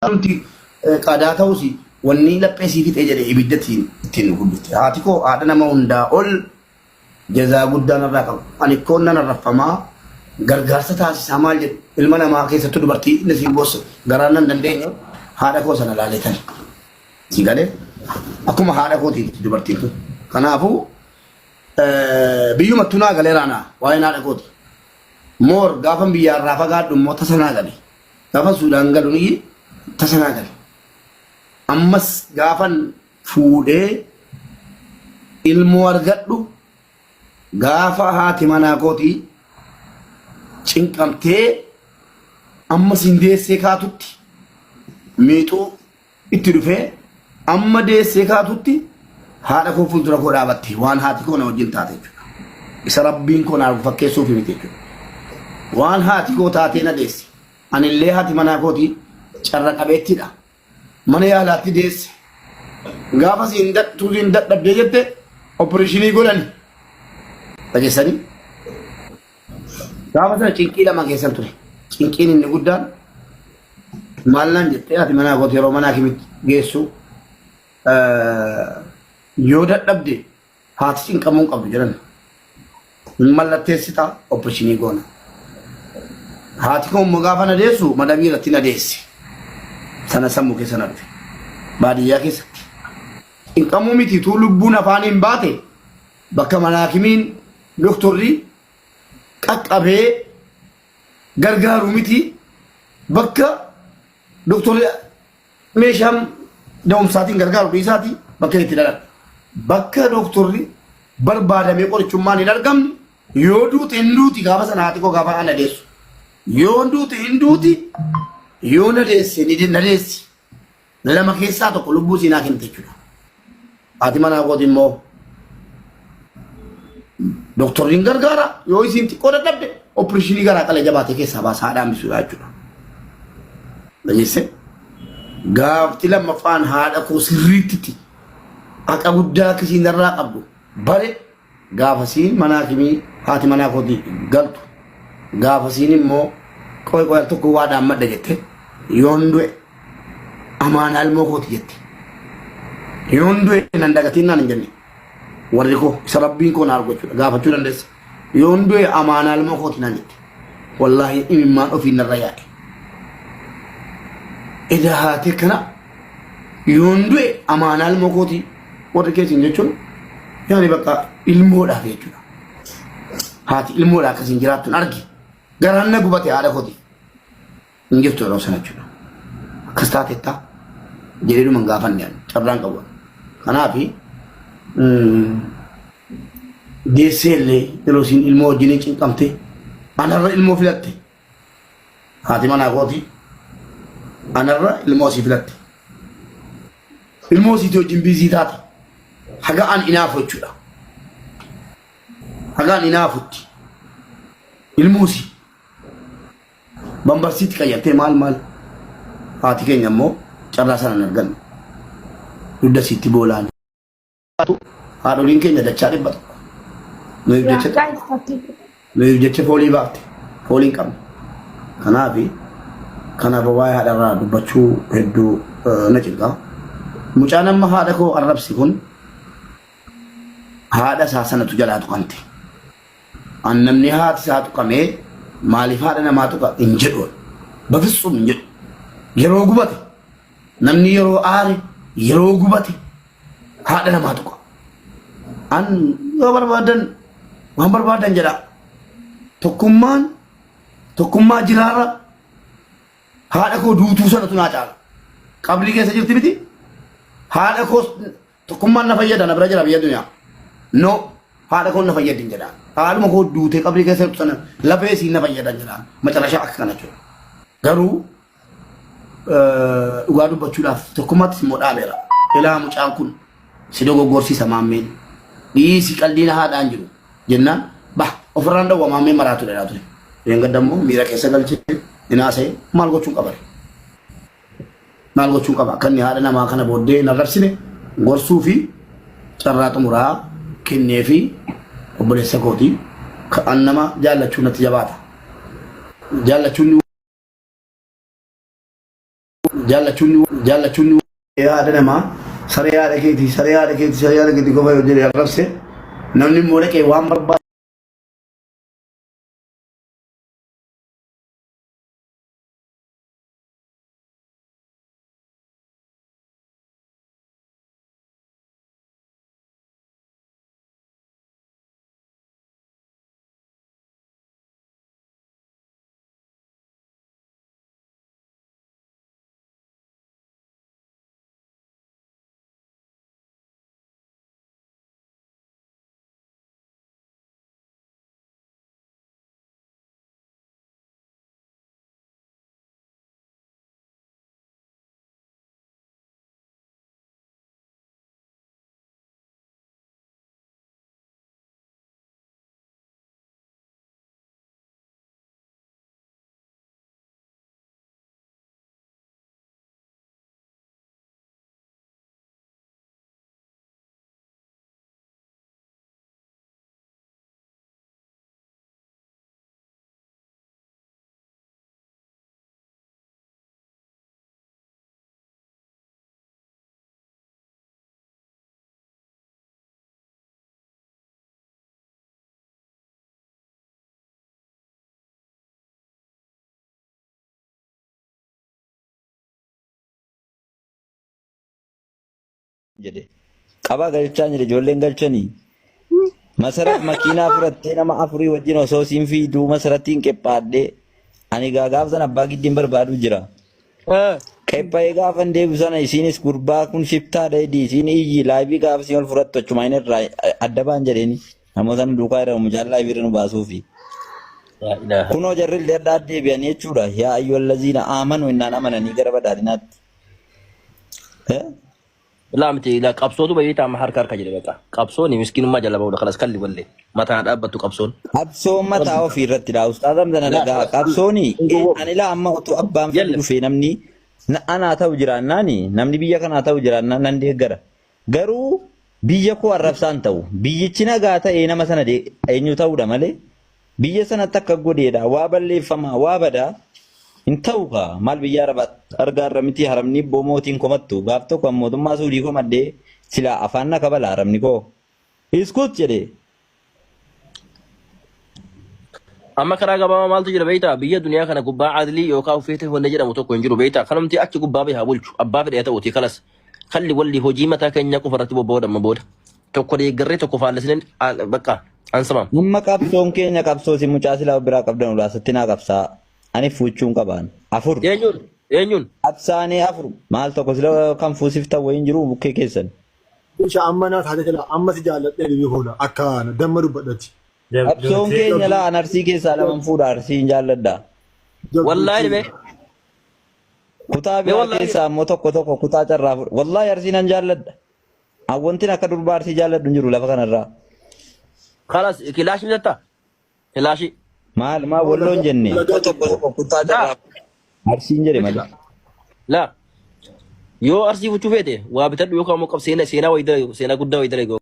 Nuti qadaa ta'us wanni laphee sii fixee jedhe ibidda ittiin nu guddifte. Haati koo haadha nama hundaa ol jazaa guddaa narraa qabu. Ani koon nan arraffamaa gargaarsa taasisaa maal jedhu ilma namaa keessattuu dubartii inni siin boossa garaan nan dandeenye haadha koo sana laaleetan. Si galee akkuma haadha kootiiti dubartiin tun. Kanaafuu biyyumattuu naa galeeraa naa waa'een haadha kooti. Moor gaafan biyyaarraa fagaadhu immoo tasa naa gale. Gaafan Suudaan galu ni tasa naa gale. Ammas gaafan fuudhee ilmoo argadhu gaafa haati manaa kootii cinqamtee ammas hin deessee kaatutti miixuu itti dhufee amma deessee kaatutti haadha koo fuuldura koo dhaabatte waan haati koo na wajjin taate jechuudha. Isa rabbiin koo na argu fakkeessuuf miti jechuudha. Waan haati koo taatee na deesse. Anillee haati manaa kootii carra qabeettidha. Mana yaalaatti deesse. Gaafa siin tuutiin dadhabdee jette opereeshinii godhani. Dhageessanii? Gaafa sana cinqii lama keessan ture. Cinqiin inni guddaan maal naan jettee haati manaa kooti yeroo manaa kimitti geessu yoo dadhabde haati cinqamuu hin qabdu jedhan. Hin mallatteessita opereeshinii goona. Haati koo immoo gaafa na deessu madamii irratti na deesse. Sana sammuu keessa na dhufe. Baadiyyaa keessatti. Cinqamuu miti tuu lubbuun afaaniin baate bakka manaakimiin doktorri qaqqabee gargaaru miti bakka doktorri meeshaan da'umsaatiin gargaaru dhiisaati bakka itti dhaladha. Bakka doktorri barbaadamee qorichummaan hin argamne yoo duute hin duuti gaafa sana haati koo gaafa ana deessu. Yoo duute hin duuti yoo na deesse ni na deessi. Lama keessaa tokko lubbuu siinaa kennite jechuudha. Haati manaa kooti immoo doktorri hin gargaara yoo isiin xiqqoo dadhabde opereeshinii garaa qala jabaatee keessaa baasa haadha hambisuudha jechuudha. Dhageesse gaafti lammaffaan haadha koo sirriitti haqa guddaa akka isiin narraa qabdu bare Gaafasiin mana hakimii haati manaa kooti galtu. Gaafasiin immoo qoy qoy al tokko waa dhaammadha jette. Yoon du'e amaanaa ilmoo kooti jette. Yoon du'e nan dagatiin naan hin jenne. Warri koo isa rabbiin koo na argu jechuudha. Gaafachuu dandeessa. Yoon du'e amaanaa ilmoo kooti naan jette. Wallaahi imimmaan ofiin narra yaa'e. Edaa haati akkana yoon du'e amaanaa ilmoo kooti warri keessin jechuun yaani bakka ilmoodhaaf jechuudha. Haati ilmoodhaa akkasiin jiraattuun argi. Garaan na gubate haadha kooti. Hin jirtu yeroo sana jechuudha. Akkas taatettaa jedhee dhuma hin gaafanne ani carraan qabu. Kanaafi deessee illee yeroo isiin ilmoo wajjin cinqamte anarra ilmoo filatte. Haati manaa kooti anarra ilmoo isii filatte. Ilmoo isiitii wajjin biizii taate. Haga an inaafu jechuudha. Haga an inaafutti. Ilmoo isii bambarsiitti qayyartee maal maal. Haati keenya immoo carraa sana hin arganne. Dugda isiitti boolaan. Haadholiin keenya dachaa 100. Nuyiif jecha nuyiif jecha foolii baafte. Foolii hin qabne. Kanaaf kanaaf waa'ee haadharraa dubbachuu hedduu na cinqa. Mucaan amma haadha koo arrabsi kun haadha isaa sanatu jalaa tuqamte. An namni haati isaa tuqamee maaliif haadha namaa tuqa hin jedhu. Bafitsum hin jedhu. Yeroo gubate namni yeroo aare yeroo gubate haadha namaa tuqa. An yoo barbaadan waan barbaadan jedha. Tokkummaan tokkummaa jiraarra haadha koo duutuu sanatu naa caala. Qabrii keessa jirti miti. Haadha koo tokkummaan na fayyada na bira jira biyya duniyaa. No haadha koo na fayyaddi hin jedha. Haadhuma koo duutee qabrii keessa jirtu sana lafee isiin na fayyada hin jedha. Macarashaa akka kana jechuudha. Garuu dhugaa dubbachuudhaaf tokkummaattis immoo dhaabeera. Ilaa mucaan kun si dogoggorsiisa maammeen. Dhiisi qaldiin haadhaan jiru jennaan bah ofirraan dhowwa maammeen maraatu dha ture. Reengadda immoo miira keessa galchee hinaasee maal gochuun qabare. Maal gochuun qaba akka inni haadha namaa kana booddee hin arrabsine gorsuu fi carraa xumuraa kennee fi obboleessa kooti kan nama jaallachuu natti jabaata. Jaallachuun Jaallachuun jaallachuun haadha namaa saree haadha keetii saree haadha keetii saree haadha keetii qofa yoo jedhe arrabse namni immoo dhaqee waan barbaade jedhe. Qabaa galchaa jedhe ijoolleen galchanii. Masarat makiinaa fudhattee nama afurii wajjin osoo siin fiiduu masarattiin qephaadhee ani gaa gaaf sana abbaa giddiin barbaadu jira. Qepha'ee gaafan deebisu sana isiinis gurbaa kun shiftaadha jedhi isiin iyyi laayivii gaafa isiin ol fudhattu achuma inni irraa adda ba'an jedheeni. Namoota nu duukaa jiran mucaan laayivii irra nu baasuufi. Laa ilaaha. Kunoo jarri illee adda deebi'anii jechuudha. Yaa ayyuhallaziina aamanu innaan amananii gara badhaadhinaatti. Eh? Laa miti laa qabsootu bayyee taama harka harka jedhe baqa. Qabsoon miskinummaa jala ba'uudha kalas kalli wallee. Mataan dhaabbattu qabsoon. Qabsoon mataa ofii irratti dha. Ustaaz Hamza na Laa dhagaa. Qabsooni ani laa amma otoo abbaan fedhe Yalla. dhufee namni anaa ta'u jiraannaani namni biyya kanaa ta'u jiraannaan nan deeggara. Garuu biyya koo arrabsaan ta'u. Biyyichi nagaa ta'ee nama sana eenyu ta'uudha malee biyya sanatti akka godheedha waa balleeffamaa waa badaa hin ta'u kaa maal biyya arabaa argaa irra miti haramni ibboo mootiin komattu gaaf tokko an mootummaa suudii komadhee silaa afaan na kabala haramni koo iskut jedhee. Amma karaa gabaabaa maaltu jira beektaa? Biyya duniyaa kana gubbaa adlii yookaan feete wanni jedhamu tokko hin jiru beektaa? Kanumti achi gubbaa bahe haa bulchu. Abbaa fedhe haa ta'uuti kalas. Kalli walli hojii mataa keenyaa qofa irratti bobba'uu amma booda. Tokko deeggarree tokko faallesineen bakka ansamaam. Amma qabsoon keenya qabsoo si mucaa silaa of biraa qabdan ulaasatti naa qabsaa. Ani fuuchuun qabaan. Afur. Eenyuun? Eenyuun? Qabsaanee afur. Maal tokko sila kan fuusif ta'u wayiin jiru bukkee keessan. Isha amma naa taate jala amma si jaalladhee dhibii hoola akka damma dubbadhati. Qabsoon keenya laa an arsii keessaa laman fuudha arsii hin jaalladha. Wallaahi mee. Kutaa Mee biraa wallaahi. keessaa immoo tokko tokko kutaa carraa fuudha. Wallaahi arsii nan jaalladha. An wantin akka durba arsii jaalladhu hin jiru lafa kanarraa. Kalas kilaashii jettaa? Kilaashii. Maal maa walloon jenne tokko tokko kutaa Laa. carraa arsiin jedhe malee. Laa. Yoo arsii fuchuu feete waa bitadhu yookaan immoo qab seenaa seenaa wayii dalagi seenaa guddaa wayii dalagi.